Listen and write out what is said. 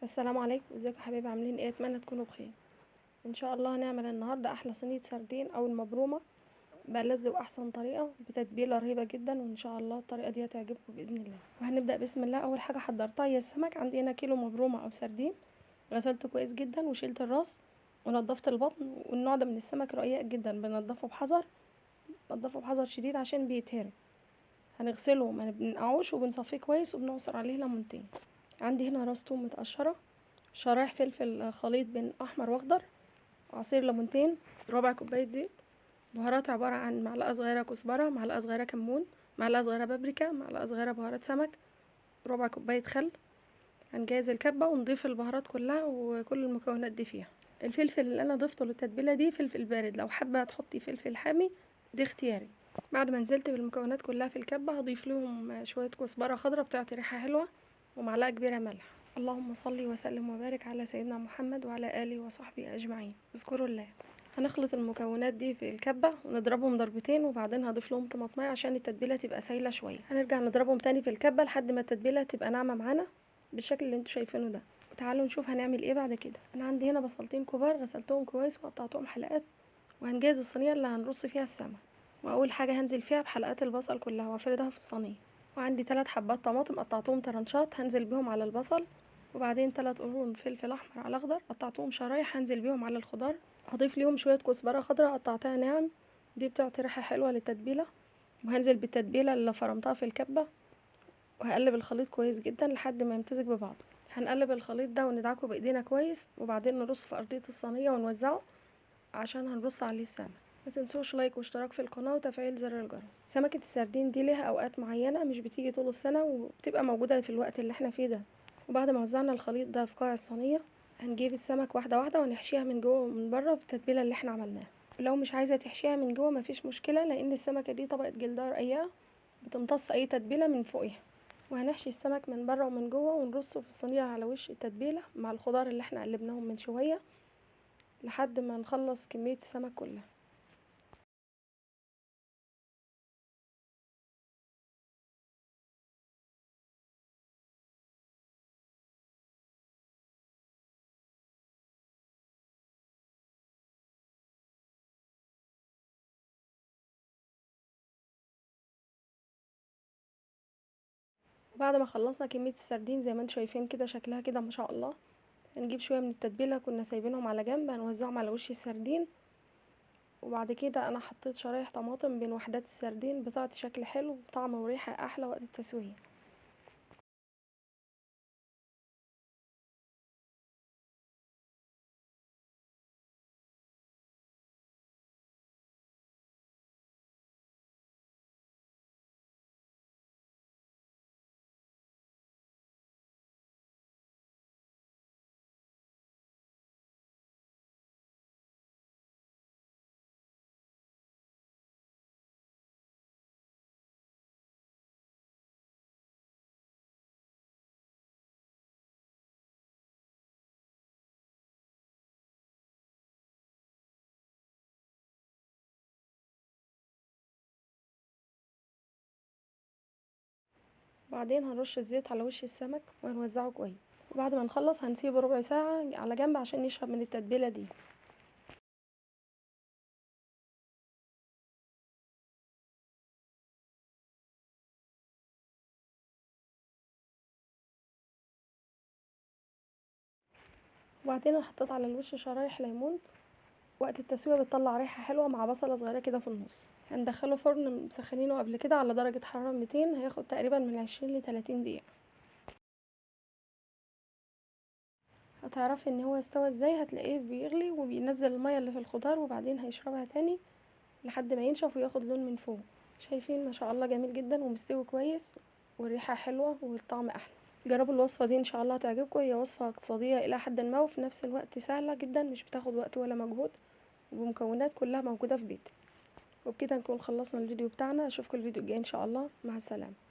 السلام عليكم، ازيكم يا حبايبي؟ عاملين ايه؟ اتمنى تكونوا بخير. ان شاء الله هنعمل النهارده احلى صينية سردين او المبرومه بألذ واحسن طريقه بتتبيله رهيبة جدا، وان شاء الله الطريقة دي هتعجبكم باذن الله. وهنبدا بسم الله. اول حاجة حضرتها هي السمك. عندي هنا كيلو مبرومه او سردين، غسلته كويس جدا وشلت الراس ونضفت البطن. والنوع ده من السمك رقيق جدا، بنضفه بحذر، بنضفه بحذر شديد عشان بيتهري. هنغسله ما بنقعوش وبنصفيه كويس وبنعصر عليه ليمونتين. عندي هنا راس توم متقشره، شرايح فلفل خليط بين احمر واخضر، عصير ليمونتين، ربع كوباية زيت، بهارات عبارة عن معلقه صغيرة كزبره، معلقه صغيرة كمون، معلقه صغيرة بابريكا، معلقه صغيرة بهارات سمك، ربع كوباية خل. هنجهز الكبه ونضيف البهارات كلها وكل المكونات دي فيها. الفلفل اللي انا ضفته للتتبيله دي فلفل بارد، لو حابة تحطي فلفل حامي دي اختياري. بعد ما نزلت بالمكونات كلها في الكبه هضيف لهم شوية كزبره خضراء بتعطي ريحه حلوة، ومعلقة كبيرة ملح. اللهم صل وسلم وبارك على سيدنا محمد وعلى اله وصحبه اجمعين. اذكروا الله. هنخلط المكونات دي في الكبه ونضربهم ضربتين، وبعدين هضيف لهم طماطمايه عشان التتبيله تبقى سايله شوية. هنرجع نضربهم تاني في الكبه لحد ما التتبيله تبقى ناعمة معانا بالشكل اللي انتوا شايفينه ده. وتعالوا نشوف هنعمل ايه بعد كده. انا عندي هنا بصلتين كبار غسلتهم كويس وقطعتهم حلقات، وهنجهز الصينية اللي هنرص فيها السمك. واول حاجة هنزل فيها بحلقات البصل كلها وافردها في الصينية. وعندي 3 حبات طماطم قطعتهم ترنشات هنزل بيهم على البصل، وبعدين 3 قرون فلفل احمر على اخضر قطعتهم شرايح هنزل بيهم على الخضار. هضيف ليهم شوية كزبره خضراء قطعتها ناعم، دي بتعطي ريحه حلوة للتتبيله. وهنزل بالتتبيله اللي فرمتها في الكبه، وهقلب الخليط كويس جدا لحد ما يمتزج ببعضه. هنقلب الخليط ده وندعكه بايدينا كويس، وبعدين نرصه في ارضية الصينية ونوزعه عشان هنرص عليه السمك. ما تنسوش لايك واشتراك في القناة وتفعيل زر الجرس. سمكة السردين دي ليها اوقات معينة، مش بتيجي طول السنة، وبتبقى موجودة في الوقت اللي احنا فيه ده. وبعد ما وزعنا الخليط ده في قاع الصينية هنجيب السمك واحدة واحدة ونحشيها من جوه ومن بره بالتتبيله اللي احنا عملناها. لو مش عايزه تحشيها من جوه مفيش مشكلة، لان السمكة دي طبقه جلدها رقيقه بتمتص اي تتبيله من فوقها. وهنحشي السمك من بره ومن جوه ونرصه في الصينية على وش التتبيله مع الخضار اللي احنا قلبناهم من شوية لحد ما نخلص كمية السمك كلها. بعد ما خلصنا كمية السردين زي ما انتم شايفين كده شكلها كده ما شاء الله، هنجيب شوية من التتبيلة كنا سايبينهم على جنب هنوزعهم على وش السردين. وبعد كده انا حطيت شرايح طماطم بين وحدات السردين بتعطي شكل حلو وطعم وريحة احلى وقت التسوية. بعدين هنرش الزيت على وش السمك وهنوزعه كويس، وبعد ما نخلص هنسيبه ربع ساعة على جنب عشان يشرب من التتبيلة دي. وبعدين انا حطيت على الوش شرايح ليمون، وقت التسوية بتطلع ريحة حلوة مع بصلة صغيرة كده في النص. هندخله فرن مسخنينه قبل كده على درجة حرارة 200، هياخد تقريبا من 20 ل 30 دقيقة. هتعرفي ان هو استوى ازاي، هتلاقيه بيغلي وبينزل المية اللي في الخضار، وبعدين هيشربها تاني لحد ما ينشف وياخد لون من فوق. شايفين ما شاء الله جميل جدا ومستوي كويس والريحة حلوة والطعم احلى. جربوا الوصفة دي ان شاء الله هتعجبكم. هي وصفة اقتصادية الى حد ما، وفي نفس الوقت سهلة جدا، مش بتاخد وقت ولا مجهود، وبمكونات كلها موجودة في بيتك. وبكده نكون خلصنا الفيديو بتاعنا. اشوفكم الفيديو الجاي ان شاء الله. مع السلامة.